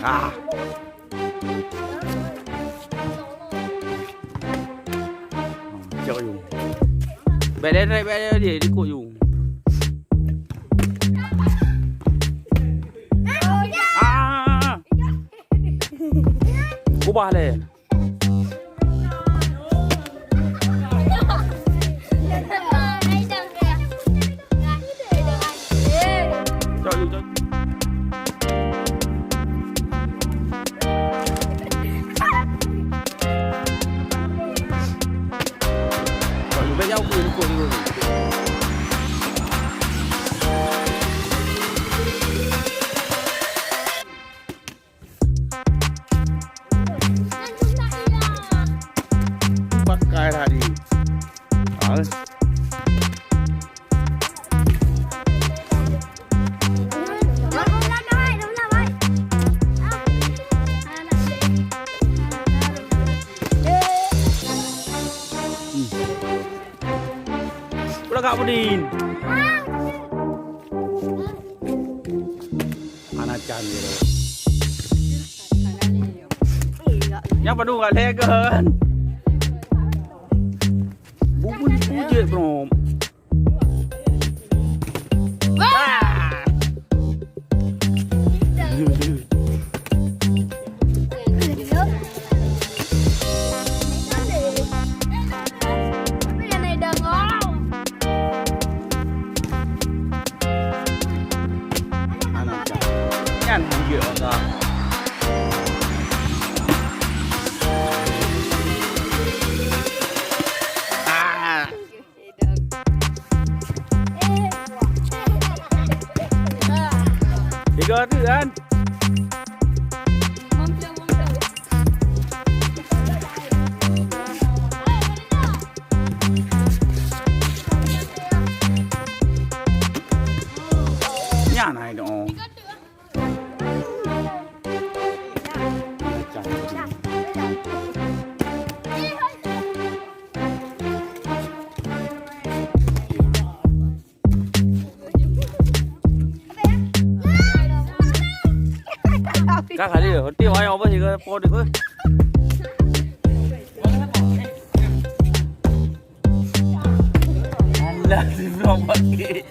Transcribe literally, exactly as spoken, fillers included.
Ah. Cok yum. Bèk lé, bèk lé, di, di kok yum. Ah. Ubah lé. Pakai tadi. Ah. Pula Kak Budin. Anak can gitu. Nyan padum galak kan. Bubun bujek, bro. Wah! Nyan, dia orang. Ah. Tiga tu kan? Nyan hai doh. Ka kali, hoti wayang apa sih, kau pot itu? Alah, si Bro pakai.